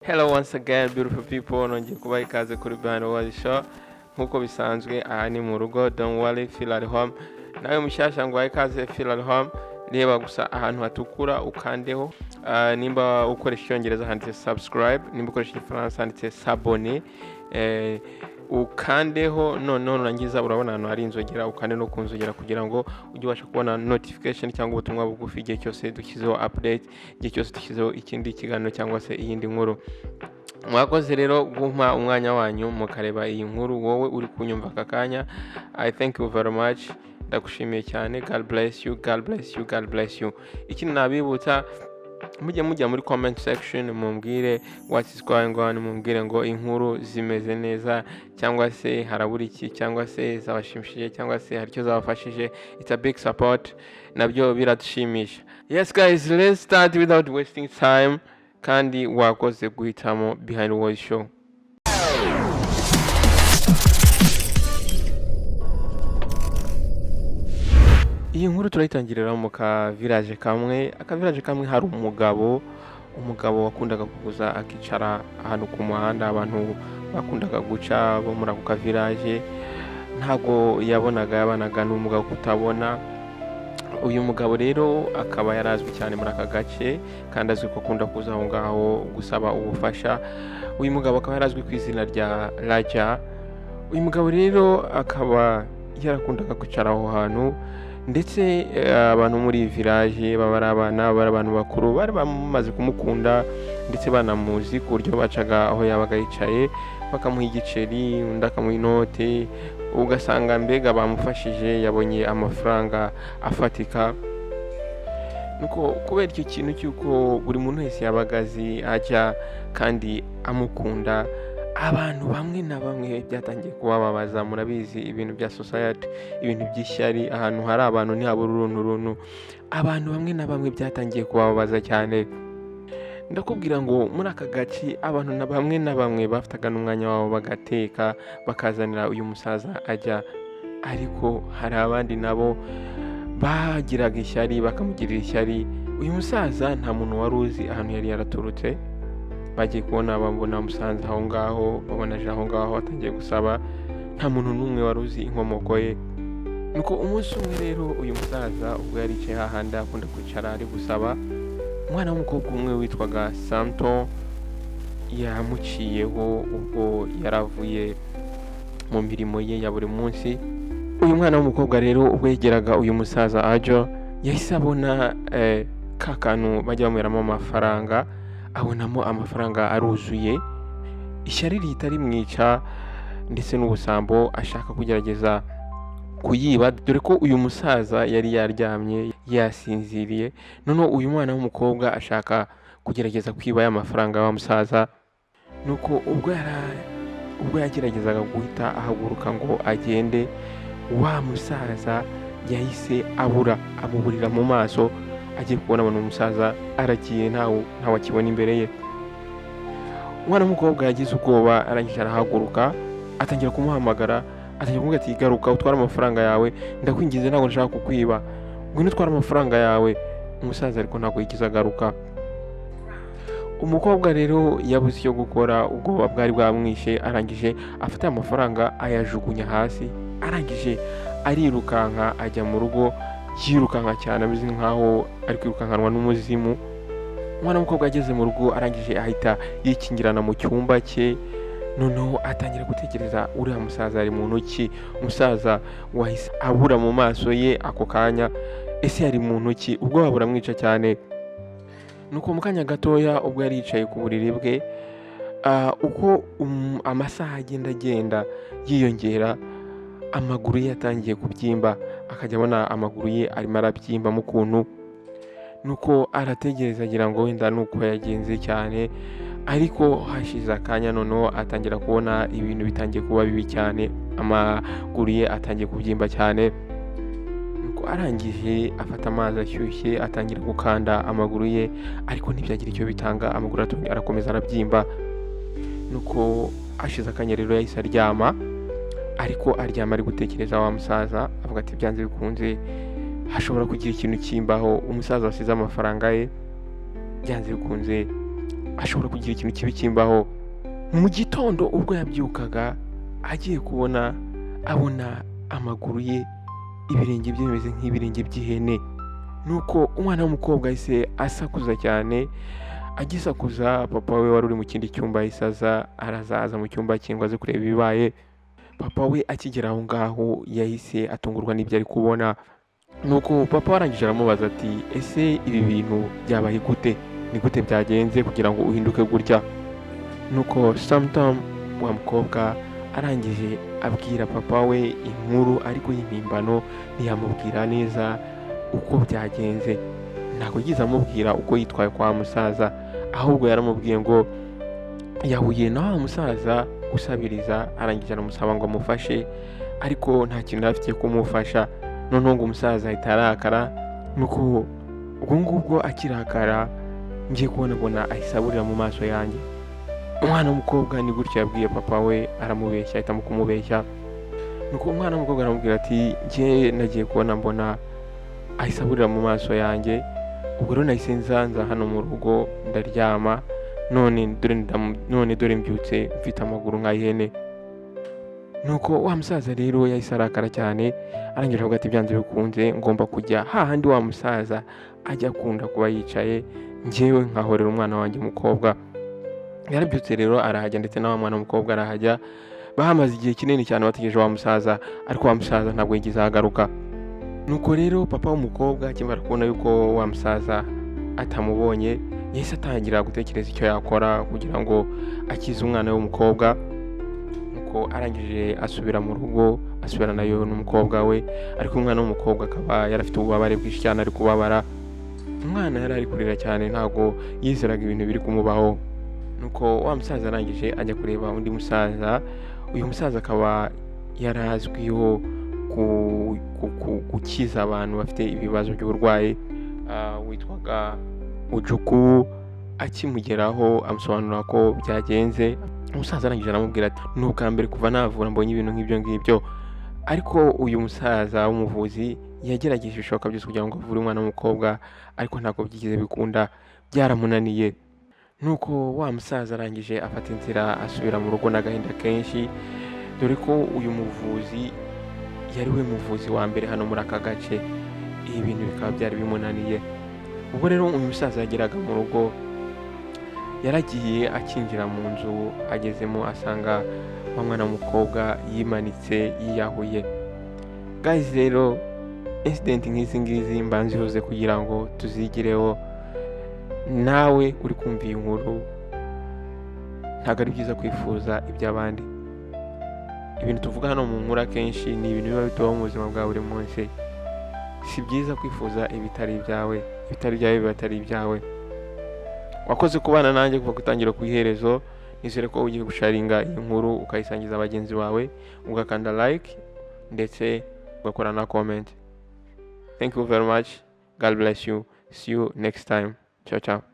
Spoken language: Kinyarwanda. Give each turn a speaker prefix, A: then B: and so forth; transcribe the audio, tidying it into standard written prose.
A: Hello once again, beautiful people. Nongeye kubaha ikaze kuri Behind the World Show. Nk'uko bisanzwe, aha ni mu rugo. Don't worry, feel at home. Nawe mushyashya ngo ikaze, feel at home. Reba gusa ahantu hatukura ukandeho. Nimba ukoresha Icyongereza handitse "subscribe", nimba ukoresha Igifaransa handitse "s'abonner". Ukandeho, noneho nurangiza urabona ahantu hari inzogera, ukande no ku nzogera kugira ngo ujye ubasha kubona notification cyangwa ubutumwa bugufi igihe cyose dushyizeho update, igihe cyose dushyizeho ikindi kiganiro cyangwa se iyindi nkuru. Mwakoze rero gumpa umwanya wanyu mukareba iyi nkuru. Wowe uri kunyumva aka kanya, I thank you very much, ndagushimiye cyane. God bless you, God bless you, God bless you. Ikindi nabibutsa, mujye mujya muri comment section mumbwire what is going on, mumbwire ngo inkuru zimeze neza cyangwa se harabura iki, cyangwa se zabashimishije, cyangwa se hari icyo zabafashije. It's a big support, nabyo biradushimisha. Yes guys, let's start without wasting time. Kandi wakoze guhitamo Behind the World Show. Iyi nkuru turayitangirira mu ka village kamwe. Aka village kamwe hari umugabo wakundaga kuza akicara ahantu ku muhanda abantu bakundaga guca bo muri ako ka village. Ntabwo yabonaga, yabanaga n'umugabo kutabona. Uyu mugabo rero akaba yarazwi cyane muri aka gace kandi azwi ko akunda kuza aho ngaho gusaba ubufasha. Uyu mugabo akaba yarazwi ku izina rya Raja. Uyu mugabo rero akaba yarakundaga kwicara aho hantu, ndetse abantu muri iyi village, baba ari abana, baba ari abantu bakuru, bari bamaze kumukunda ndetse banamuzi, ku buryo bacaga aho yabaga yicaye bakamuha igiceri, undi akamuha inote, ugasanga mbega bamufashije, yabonye amafaranga afatika. Nuko kubera icyo kintu cy'uko buri muntu wese yabaga azi ajya kandi amukunda, abantu bamwe na bamwe byatangiye kubababaza. Murabizi ibintu bya society, ibintu by'ishyari, ahantu hari abantu ntihabura uruntu runtu. Abantu bamwe na bamwe byatangiye kubababaza cyane. Ndakubwira ngo muri aka gace abantu na bamwe na bamwe bafataga n'umwanya wabo bagateka bakazanira uyu musaza ajya, ariko hari abandi nabo bagiraga ishyari, bakamugirira ishyari. Uyu musaza nta muntu wari uzi ahantu yari yaraturutse. Bagiye kubona babona musanze aho ngaho, babona aje aho ngaho atangiye gusaba, nta muntu n'umwe wari uzi inkomoko ye. Nuko umunsi umwe rero uyu musaza ubwo yari yicaye hahandi akunda kwicara ari gusaba, umwana w'umukobwa umwe witwaga Santo yamuciyeho ubwo yaravuye mu mirimo ye ya buri munsi. Uyu mwana w'umukobwa rero ubwo yegeraga uyu musaza Ajo, yahise abona ka kantu bajya banyweramo amafaranga, abonamo amafaranga aruzuye. Ishyari rihita rimwica ndetse n'ubusambo, ashaka kugerageza kuyiba, dore ko uyu musaza yari yaryamye yasinziriye. Noneho uyu mwana w'umukobwa ashaka kugerageza kwiba ya mafaranga wa musaza. Nuko ubwo yageragezaga guhita ahaguruka ngo agende, wa musaza yahise abura, amuburira mu maso. Agiye kubona abona umusaza aragiye, ntawe akibona imbere ye. Umwana w'umukobwa yagize ubwoba, arangije arahaguruka, atangira kumuhamagara, atangira kumubwira ati: "Garuka utware amafaranga yawe, ndakwinginze, ntabwo nshaka kukwiba, ngwino utware amafaranga yawe." Umusaza ariko ntabwo yigeze agaruka. Umukobwa rero yabuze icyo gukora, ubwoba bwari bwamwishe. Arangije afata amafaranga ayajugunya hasi, arangije arirukanka ajya mu rugo, yirukanka cyane ameze nkaho ari kwirukankanwa n'umuzimu. Umwana w'umukobwa ageze mu rugo, arangije ahita yikingirana mu cyumba cye. Noneho atangira gutekereza uriya musaza ari muntu ki, umusaza wahise abura mu maso ye ako kanya, ese yari muntu ki? Ubwoba buramwica cyane. Nuko mu kanya gatoya ubwo yari yicaye ku buriri bwe, uko amasaha agenda yiyongera, amaguru ye yatangiye kubyimba, akajya abona amaguru ye arimo arabyimbamo ukuntu. Nuko arategereza agira ngo wenda nuko yagenze cyane, ariko hashize akanya noneho atangira kubona ibintu bitangiye kuba bibi cyane, amaguru ye atangiye kubyimba cyane. Nuko arangije afata amazi ashyushye atangira gukanda amaguru ye, ariko ntibyagira icyo bitanga, amaguru arakomeza arabyimba. Nuko hashize akanya rero yahise aryama, ariko aryama ari gutekereza wa musaza, avuga ati: "Byanze bikunze hashobora kugira ikintu kimbaho, umusaza wasize amafaranga ye, byanze bikunze Ashobora kugira ikintu kibi kimbaho. Mu gitondo ubwo yabyukaga, agiye kubona abona amaguru ye, ibirenge bye bimeze nk'ibirenge by'ihene. Nuko umwana w'umukobwa ahise asakuza cyane. Agisakuza, papa we wari uri mu kindi cyumba ahise aza, arazaza mu cyumba cye ngo aze kureba ibibaye. Papa we akigera aho ngaho yahise atungurwa n'ibyo ari kubona. Nuko papa arangije aramubaza ati: "Ese ibi bintu byabaye gute? Ni gute byagenze kugira ngo uhinduke gutya?" Nuko Samutamu wa mukobwa arangije abwira papa we inkuru, ariko y'impimbano. Ntiyamubwira neza uko byagenze, ntabwo yigeze amubwira uko yitwaye kwa musaza, ahubwo yaramubwiye ngo yahuye na wa musaza usabiriza, arangije aramusaba ngo amufashe, ariko nta kintu yari afitiye kumufasha. Noneho ngo umusaza ahita arakara. Nuko ubwo ngubwo akirakara, ngiye kubona mbona ahise aburira mu maso yanjye. Umwana w'umukobwa ni gutyo yabwiye papa we, aramubeshya, ahitamo kumubeshya. Nuko umwana w'umukobwa aramubwira ati: "Njye nagiye kubona mbona ahise aburira mu maso yanjye. Ubwo rero nahise nzanza hano mu rugo ndaryama, none dore mbyutse mfite amaguru nk'ay'ihene." Nuko wa musaza rero yahise arakara cyane, arangije avuga ati: "Byanze bikunze ngomba kujya hahandi wa musaza ajya akunda kuba yicaye, njyewe nkahorera umwana wanjye umukobwa." Yarabyutse rero arahajya, ndetse na wa mwana w'umukobwa arahajya. Bahamaze igihe kinini cyane bategereje wa musaza, ariko wa musaza ntabwo yigeze ahagaruka. Nuko rero papa w'umukobwa akimara kubona yuko wa musaza atamubonye, yahise atangira gutekereza icyo yakora kugira ngo akize umwana w'umukobwa. Nuko arangije asubira mu rugo, asubirana nayo n'umukobwa we, ariko umwana w'umukobwa akaba yari afite ububabare bwinshi cyane, ari kubabara. Umwana yari ari kurira cyane, ntabwo yizeraga ibintu biri kumubaho. Nuko wa musaza arangije ajya kureba undi musaza. Uyu musaza akaba yari azwiho gukiza abantu bafite ibibazo by'uburwayi, witwaga Ujuku. Akimugeraho amusobanurira ko byagenze. Umusaza arangije aramubwira ati: "Ni ubwa mbere kuva navura mbonye ibintu nk'ibyo ngibyo." Ariko uyu musaza w'umuvuzi yagerageje ibishoboka byose kugira ngo avure umwana w'umukobwa, ariko ntabwo byigeze bikunda, byaramunaniye. Nuko wa musaza arangije afata inzira asubira mu rugo n'agahinda kenshi, dore ko uyu muvuzi yari we muvuzi wa mbere hano muri aka gace, ibi bintu bikaba byari bimunaniye. Ubwo rero uyu musaza yageraga mu rugo, yaragiye akinjira mu nzu, agezemo asanga wa mwana w'umukobwa yimanitse, yiyahuye. Guys, rero incident nk'izi ngizi mba nzivuze kugira ngo tuzigireho. Nawe uri kumva iyi nkuru, ntabwo ari byiza kwifuza iby'abandi. Ibintu tuvuga hano mu nkuru akenshi ni ibintu biba bitubaho mu buzima bwa buri munsi. Si byiza kwifuza ibitari ibyawe, ibitari ibyawe biba atari ibyawe. Wakoze kubana nanjye kuva ku itangira ku iherezo. Nizere ko ugiye gusharinga iyi nkuru ukayisangiza bagenzi bawe, ugakanda like ndetse ugakora na comment. Thank you very much. God bless you. See you next time. Ciao ciao.